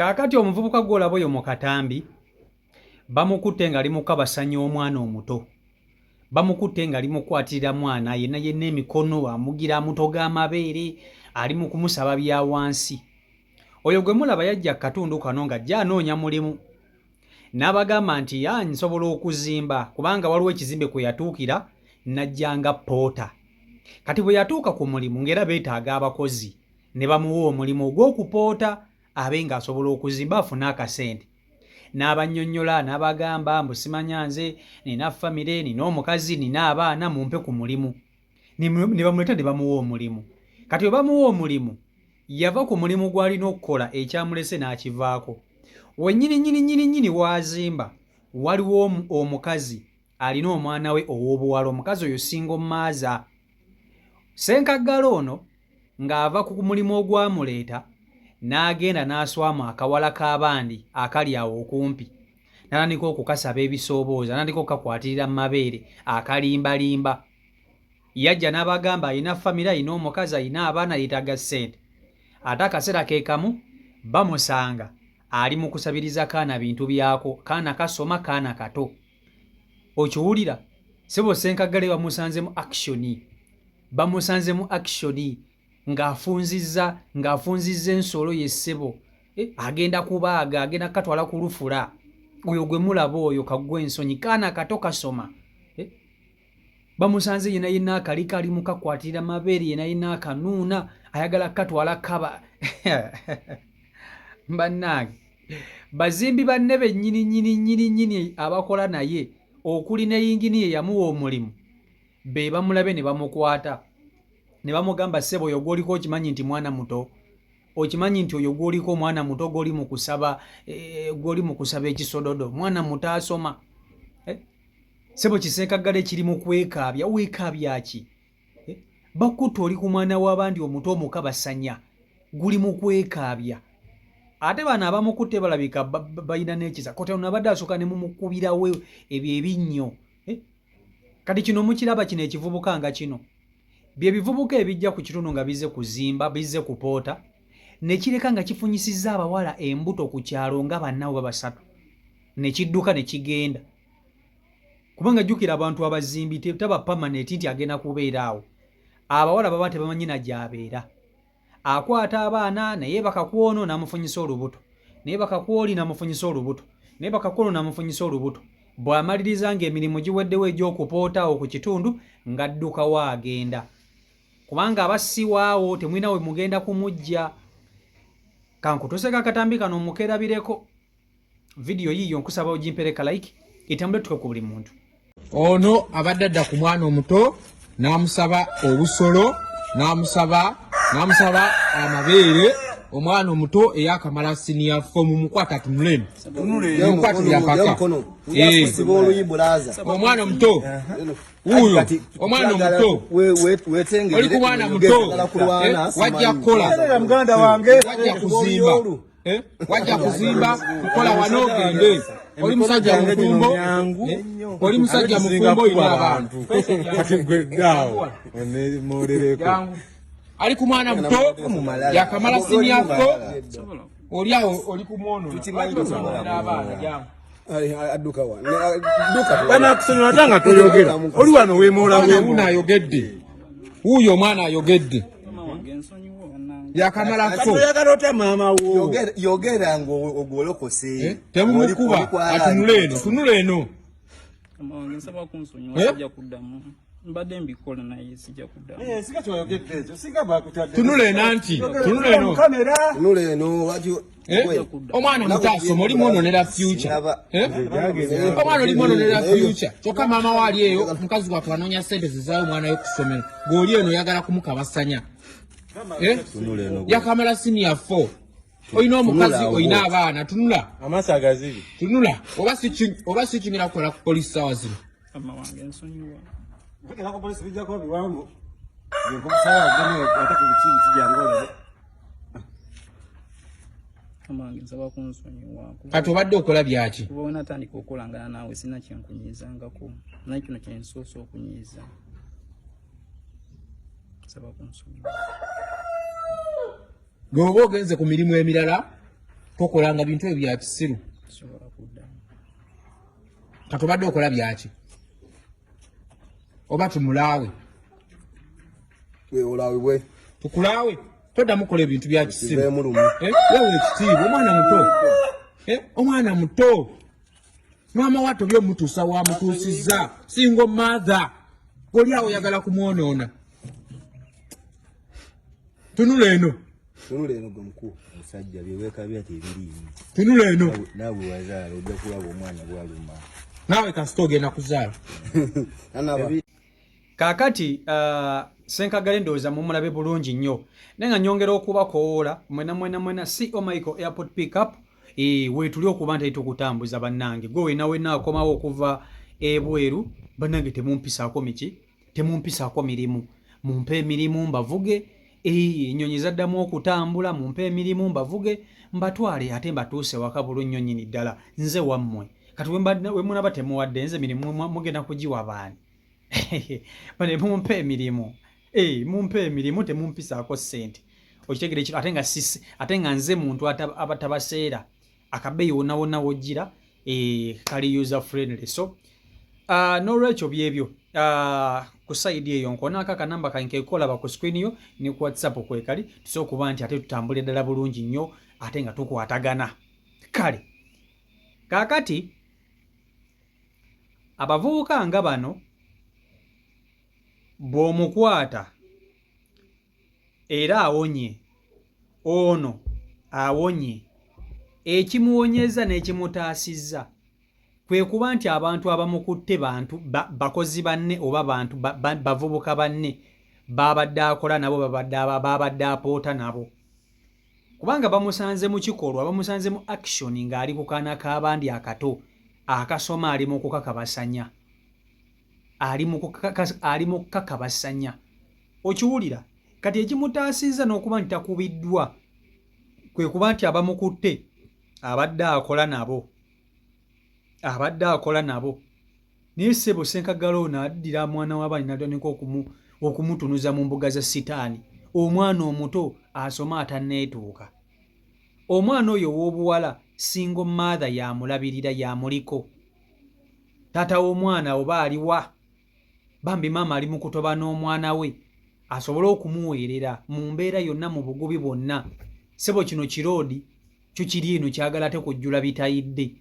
Kaakati omuvubuka gw'olaba oyo mu katambi bamukutte ng'ali mu kukabasanya omwana omuto. Bamukutte ng'ali mu kukwatirira mwana yenna yenna emikono amugira amutoga amabeere ali mu kumusaba bya wansi. Oyo gwe mulaba yajja ku katundu kano ng'ajja anoonya mulimu. N'abagamba nti ya nsobola okuzimba kubanga waliwo ekizimbe kwe yatuukira n'ajja nga ppoota. Kati bwe yatuuka ku mulimu ng'era beetaaga abakozi ne bamuwa omulimu ogw'okupoota abe ng'asobola okuzimba afune akasente. N'abannyonnyola n'abagamba mbu simanya nze nina famire nina omukazi nina abaana mumpe ku mulimu. Ne bamuleeta ne bamuwa omulimu. Kati bwe bamuwa omulimu yava ku mulimu gw'alina okukola ekyamulese n'akivaako. Wennyini nnyini nnyini nnyini w'azimba waliwo omukazi alina omwana we ow'obuwala omukazi oyo single mother. Ssenkaggale ono ng'ava ku mulimu ogwamuleeta n'agenda n'aswamu akawala k'abandi akali awo okumpi n'atandika okukasaba ebisoobooza n'atandika okukakwatirira mu mabeere akalimbalimba. Yajja n'abagamba alina famire alina omukazi alina abaana yeetaaga ssente ate akaseera ke kamu bamusanga ali mu kusabiriza kaana bintu byako kaana kasoma kaana kato okiwulira sebo Ssenkaggale bamusanze mu action bamusanze mu action ng'afunzizza ng'afunzizza ensolo ye ssebo eh, agenda kubaaga agenda kukatwala ku lufula oyo gwe mulaba oyo kaggwa ensonyi kaana kato kasoma eh, bamusanze yena yena akaliko ali mukakwatirira mabeere yena yena akanuuna ayagala kukatwala kaba bannange bazimbi banne bennyini nyini nyini nyini abakola naye okuli ne yinginiya eyamuwa omulimu be bamulabe ne bamukwata ne bamugamba ssebo oyo gw'oliko okimanyi nti mwana muto okimanyi nti oyo gw'oliko omwana muto gw'oli mu kusaba eh, gw'oli mu kusaba ekisododo mwana muto asoma eh? ssebo kiseekaggala ekiri mu kwekaabya weekaabya ki eh? bakutta oli ku mwana w'abandi omuto omukabasanya guli mu kwekaabya ate bano abamukutte balabika balina n'ekisa kotano nabadde asooka ne mumukubirawo ebyo ebinnyo Eh? Kati kino mukiraba kino ekivubuka nga kino bye bivubuka ebijja ku kitundu nga bizze kuzimba bizze kupoota ne kireka nga kifunyisizza abawala embuto ku kyalo nga banna oba basatu ne kidduka ne kigenda kubanga jjukira abantu abazimbi taba permanent nti agenda kubeera awo abawala baba tebamanyi na gy'abeera akwata abaana naye bakakwono namufunyisa olubuto naye bakakwoli namufunyisa olubuto naye bakakwono namufunyisa olubuto bw'amaliriza ng'emirimu giweddewo egy'okupoota awo ku kitundu ng'addukawo agenda kubanga aba siwaawo temulina we mugenda kumujja kankutuseko akatambi kano mukerabireko Video yiyo nkusaba ojimpereka like etambule tuke ku buli muntu. Ono abadde adda ku mwana omuto n'amusaba obusolo n'amusaba n'amusaba amabeere omwana omuto eyakamala siniya fomu mukwata atunule mukwatira mpaka eh. omwana omuto wuuyo omwana omuto oli ku mwana muto eh, wajja kukola wajja kuzimba Eh? Wajja kuzimba kukola wano ogende oli musajja mufumbo eh? oli musajja mufumbo olina abantu ali ku mwana muto yakamala siniyafo oli awo oli kumwonoabaana banakusonyiwa ate nga toyogera oli wano wemoola ayogedde wuuyo omwana ayogedde yakamalako oyagala otya maama wo yogera nga ogolokose eh, temumukuba atunula eno tunula eno nsaba kunsonyiwa eh? sijja kuddamu mbadde mbikola naye sijja kuddamu eh, singa kyoyogedde ekyo singa bakutadde tunula eno anti tunula eno tunula eno waki Eh? Omwana muto asoma oli mwononera future eh? Omwana oli mwononera future kyokka maama we ali eyo mukazi wattu anoonya sente zizaayo omwana we ku ssomero ng'oli eno oyagala kumukabasanya eh? Yakamala siniya fo olina omukazi olina abaana tunula amaaso agazibi tunula oba sikinyira kukola ku polisi sawa zino Mama wange nsonyiwa. Ntekera ku polisi bijja kuba biwanvu. Nkumusaba agende ate ku biki biki jangu olabe. Mama wange nsaba kunsonyiwa. Kati obadde okola byaki? Kuba wenatandika okolangana naawe sina kyenkunyizangako naye kino kyensoose okunyiiza. Nsaba kunsonyiwa. Bw'oba ogenze ku mirimu emirala Tokolanga bintu ebyo bya kisiru. Sobola kuddamu. Kati obadde okola byaki? Oba tumulaawe? Olawibwe. Tukulaawe? Toddamu kola ebintu bya kisiru. Eh, wewe ekitiibwa omwana muto. Eh, omwana muto. Maama wa tobyo omutuusa wamutuusizza. Single mother. Oli awo oyagala kumwonoona. Tunula eno. Tunula eno gwe mukulu. Musajja byewekabya tebiriimu. Tunula eno. Naawe wazaala ojja kulaba omwana bwaluma. Naawe kasita ogenda kuzaala. Kaakati Senkagale ndowooza mumulabe bulungi nnyo naye nga nyongera okubakowoola mwena mwena mwena CO Michael Airport Pickup e, weetuli okuba nti tukutambuza bannange gwe wena wena akomawo okuva ebweru bannange temumpisaako miki temumpisaako mirimu mumpe emirimu mbavuge ennyonyi zaddamu okutambula mumpe emirimu mbavuge mbatwale ate mbatuuse waka bulunnyo nnyini ddala nze wammwe kati wemunaba temuwadde nze mirimu mugenda kugiwa baani bane mumpe emirimu mumpe emirimu temumpisaako ssente okitegere kino ate nga sisi ate nga nze muntu abatabaseera akabeeyi wonna wonna wojjira kali user friendly so n'olwekyo byebyo ku sayidi eyo nkonaako akanamba kange kekolaba ku screen yo ne ku WhatsApp kwekali tusobola okuba nti ate tutambulira ddala bulungi nnyo ate nga tukwatagana kale kaakati abavubuka nga bano bw'omukwata era awonye ono awonye ekimuwonyeza n'ekimutaasizza kwe kuba nti abantu abamukutte bantu bakozi banne oba bantu bavubuka banne babadde akola nabo babadde apoota nabo kubanga bamusanze mu kikolwa bamusanze mu action ng'ali ku kaana k'abandi akato akasoma ali mu kukakabasanya ali mu kukakabasanya okiwulira kati ekimutaasizza n'okuba nti takubiddwa kwe kuba nti abamukutte abadde akola nabo abadde akola nabo naye ssebo Senkagala ono addira mwana w'abaani n'atandika okumutunuza mu mbuga za sitaani omwana omuto asoma atanneetuuka omwana oyo ow'obuwala single mother yamulabirira yamuliko taata w'omwana oba aliwa bambi maama ali mu kutoba n'omwana we asobole okumuweerera mu mbeera yonna mu bugubi bwonna ssebo kino kiroodi kyo kiri eno kyagala ate kujjula bitayidde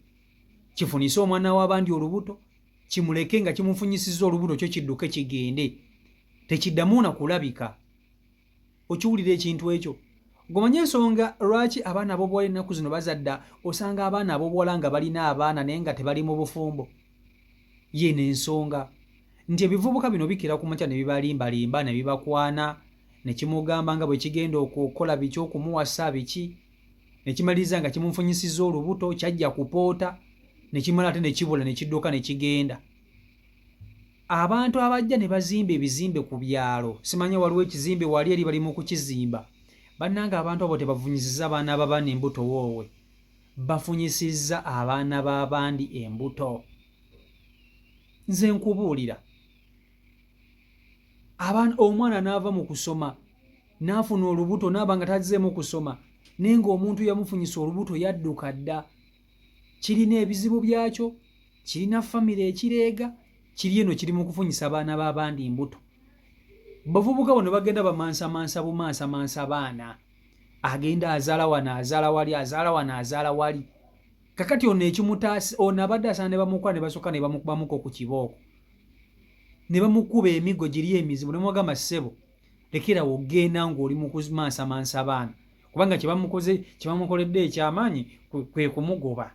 kifunise omwana w'abandi olubuto kimuleke nga kimufunyisizza olubuto kyo kidduke kigende tekiddamu na kulabika okiwulira ekintu ekyo gomanye ensonga lwaki abaana ab'obuwala ennaku zino bazadda osanga abaana ab'obuwala nga balina abaana naye nga tebali mu bufumbo yeno ensonga nti ebivubuka bino bikira ku makya ne bibalimbalimba ne bibakwana ne kimugamba nga bwe kigenda okukola biki okumuwasa biki ne kimaliriza nga kimufunyisizza olubuto kyajja kupoota ne kimala ate ne kibula ne kidduka ne kigenda abantu abajja ne bazimba ebizimbe ku byalo simanya waliwo ekizimbe wali eri bali mu kukizimba bannange abantu abo tebafunyisizza abaana b'abaana embuto woowe bafunyisizza abaana b'abandi embuto nze nkubuulira abaana omwana n'ava mu kusoma n'afuna olubuto n'aba nga tazzeemu kusoma naye ng'omuntu yamufunyisa olubuto yadduka dda kirina ebizibu byakyo kirina famire ekireega kiri eno kiri mu kufunyisa baana b'abandi mbuto bavubuka bano bagenda bamansamansa bumansamansa baana agenda azaala wano azaala wali azaala wano azaala wali kakati ono ekimutaasi ono abadde asaana ne bamukuba ne basooka ne bamukubamuko ku kibooko ne bamukuba emiggo giri emizibu ne mugamba ssebo lekera ogenda ng'oli mu kumansamansa baana kubanga kyebamukoze kyebamukoledde ekyamaanyi kwe kumugoba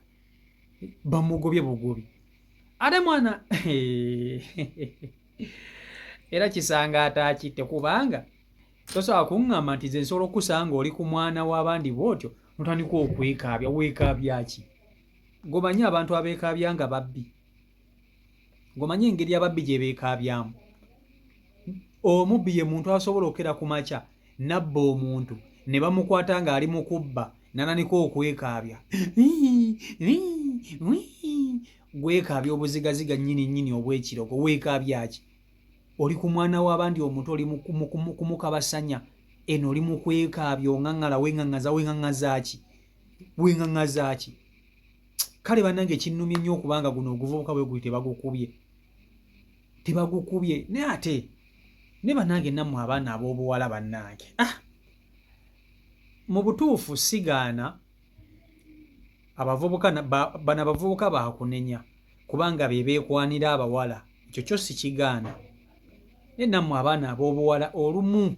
bamugobye bugobi ate mwana era kisanga ataakitte kubanga tosobola kuŋŋamba nti nze nsobola okukusanga oli ku mwana w'abandi bw'otyo notandika okwekaabya weekaabya ki gomanyi abantu abeekaabya nga babbi ngomanyi engeri ababbi gye beekaabyamu omubbi ye muntu asobola okukera ku makya nabba omuntu ne bamukwata ng'ali mu kubba nananika okwekaabya gwekaabya obuzigaziga nnyini nnyini obw'ekirogo weekaabya ki oli ku mwana w'abandi omuto oli kumukabasanya eno oli mu kwekaabya oŋaŋŋala weŋaŋŋaza weŋaŋŋaza ki Weŋŋaŋŋaza ki? Kale bannange kinnumye nnyo okubanga guno oguvubuka bwe guli tebagukubye, tebagukubye. Naye ate ne bannange nammwe abaana ab'obuwala bannange, ah, mu butuufu sigaana abavubuka bano abavubuka baakunenya kubanga be beekwanira abawala, ekyo kyo sikigaana. Naye nammwe abaana ab'obuwala olumu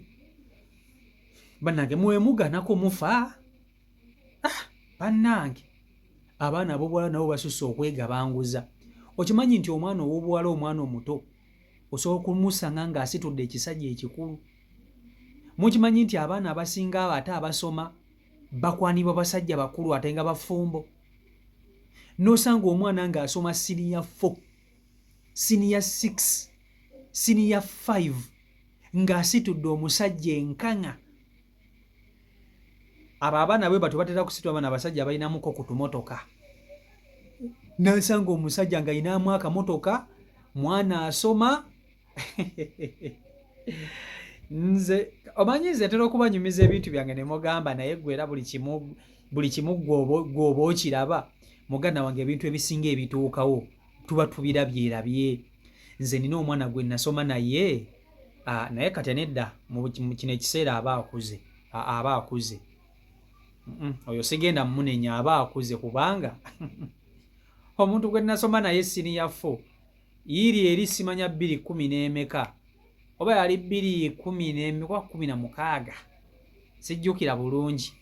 bannange mwemuganako mufa. Ah, bannange abaana ab'obuwala nabo basusse okwegabanguza. Okimanyi nti omwana ow'obuwala, omwana omuto, osobola okumusanga ng'asitudde ekisajja ekikulu? Mukimanyi nti abaana abasinga abo ate abasoma bakwanibwa basajja bakulu ate nga bafumbo? N'osanga omwana ng'asoma siniya 4, siniya 6, siniya 5 ng'asitudde omusajja enkaŋa. Abo abaana bwe batyo batera kusitula bano abasajja abalinamuko ku tumotoka. N'asanga omusajja ng'alinamu akamotoka, mwana asoma. Nze omanyi nze ntera okubanyumiza ebintu byange ne mugamba, naye gwe era buli kimu, buli kimu gwe oba okiraba. Muganda wange, ebintu ebisinga ebituukawo tuba tubirabyerabye. Nze nina omwana gwe nasoma naye, naye kati nedda, mu kino ekiseera aba akuze, aba akuze. Oyo sigenda munenya, aba akuze, kubanga omuntu gwe nasoma naye siniya 4 yiri eri simanya bbiri kumi n'emeka oba yali bbiri kumi n'emeka kumi na mukaaga, sijjukira bulungi,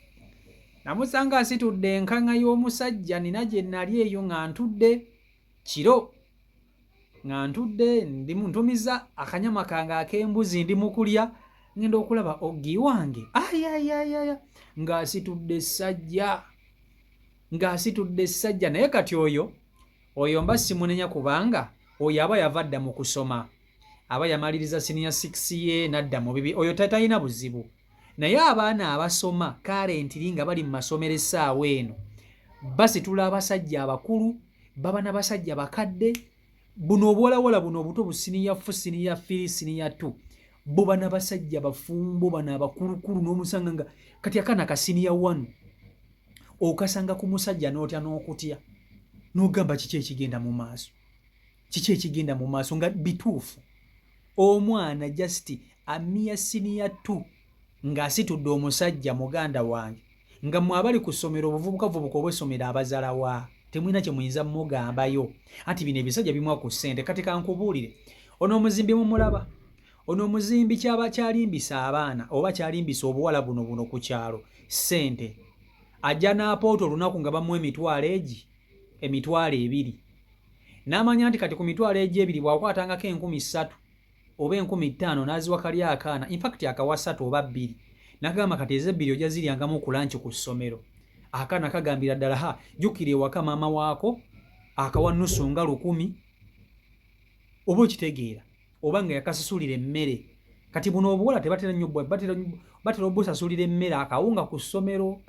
namusanga asitudde enkaŋa y'omusajja. Nina gye nali eyo nga ntudde kiro, nga ntudde ndi ntumiza akanyama kange ak'embuzi, ndi mu kulya, ngenda okulaba oggi wange ayayayaya ng'asitudde essajja, ng'asitudde essajja. Naye kati oyo mba simunenya, kubanga oyo aba yava dda mu kusoma, aba yamaliriza siniya 6 ye n'adda mu bibi, oyo talina buzibu. Naye abaana abasoma currently nga bali mu masomero essaawa eno basitula abasajja abakulu, baba n'abasajja bakadde. Buno obuwalawala buno obuto bu siniya 4, siniya 3, siniya 2 buba n'abasajja bafumbo bano abakulukulu, n'omusanga nga kati akaana ka siniya 1 okasanga ku musajja n'otya n'okutya n'ogamba, kiki ekigenda mu maaso? Kiki ekigenda mu maaso? Nga bituufu, omwana just a mere siniya 2 ng'asitudde omusajja. Muganda wange, nga mwe abali ku ssomero, obuvubukavubuka obw'essomero, abazalawa, temulina kye muyinza mugambayo anti bino ebisajja bimwa ku ssente. Kati kankubuulire, ono omuzimbi mumulaba, ono omuzimbi kyaba kyalimbisa abaana oba kyalimbisa obuwala buno ku kyalo ssente. Ajja n'apoota olunaku nga bamuwa emitwalo egi, 20,000, n'amanya nti kati ku 20,000 bw'akwatangako 3,000 oba 5,000 n'aziwa kali akaana, infact akawa ssatu oba bbiri, n'agamba kati ezebbiri ojja ziryangamu ku lunch ku ssomero. Akaana kagambira ddala, ha, jjukira ewaka maama waako akawa nusu nga 1,000, oba okitegeera, oba nga yakasasulira emmere. Kati buno obuwala tebatera nnyo, batera obusasulira emmere, akawunga ku ssomero,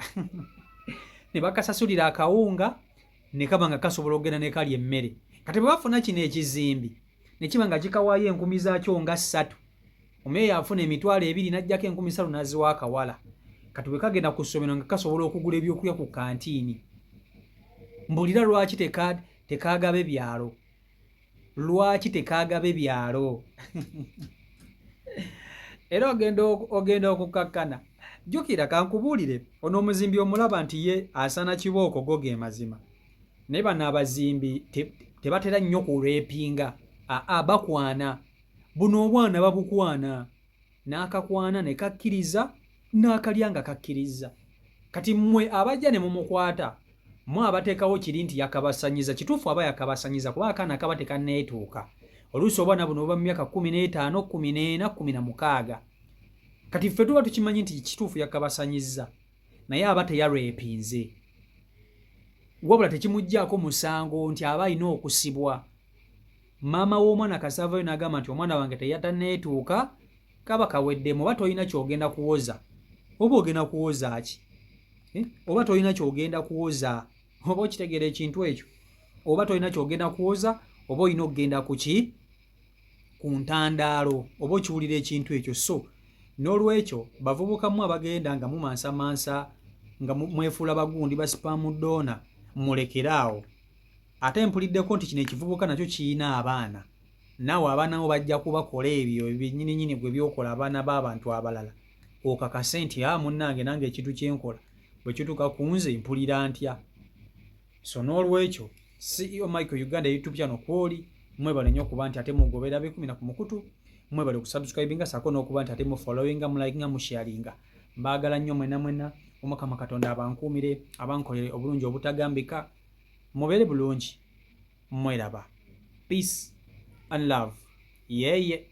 ne bakasasulira akawunga ne kaba nga kasobola okugenda ne kalya emmere. Kati bwe bafuna kino ekizimbi ne kiba nga kikawaayo enkumi zaakyo nga ssatu, omuyeyo afuna 20,000 n'aggyako 3,000 n'aziwa akawala. Kati bwe kagenda ku ssomero nga kasobola okugula ebyokulya ku kantiini. Mbulira, lwaki tekaagaba ebyalo? Lwaki tekaagaba ebyalo? Era ogenda okukakkana. Jjukira, kankubuulire, ono omuzimbi omulaba nti ye asana kibooko, go ge mazima. Naye bano abazimbi tebatera nnyo kureepinga, aa, bakwana buno obwana, babukwana n'akakwana ne kakkiriza n'akalya nga kakkiriza. Kati mmwe abajja ne mumukwata, mwe abateekawo kiri nti yakabasanyiza. Kituufu, aba yakabasanyiza, kuba akaana kaba tekanneetuuka. Oluusi obwana buno buba mu myaka 15, 14, 16. Kati ffe tuba tukimanyi nti kituufu yakabasanyiza, naye aba teyarepinze, wabula tekimuggyaako musango nti aba alina okusibwa. Maama w'omwana kasavayo n'agamba nti omwana wange teyatanneetuuka, kaba kaweddemu. Oba tolina kyogenda kuwoza, oba ogenda kuwoza ki? Eh? Oba tolina kyogenda kuwoza, oba okitegeera ekintu ekyo, oba tolina kyogenda kuwoza, oba olina okugenda ku ki, ku ntandaalo, oba okiwulira ekintu ekyo. So n'olwekyo bavubukamu abagenda nga mumansamansa nga mwefuula bagundi basipaamu doona, mulekere awo. Ate mpuliddeko nti kino ekivubuka nakyo kirina abaana, naawe abaana bo bajja kubakola ebyo byennyininyini gwe byokola abaana b'abantu abalala, okakase nti a munnange nange ekintu kyenkola bwe kituuka ku nze mpulira ntya. So n'olwekyo CEO Michael Uganda YouTube channel kwoli, mwebale nnyo okuba nti ate mugobera bekumina ku mukutu, mwebale okusubscribinga sako n'okuba nti ate mufollowinga, mulikinga, musharinga. Mbaagala nnyo mwena mwena, Omukama Katonda abankuumire, abankolere obulungi obutagambika, mubeere bulungi, mweraba. Peace and love. Yeye.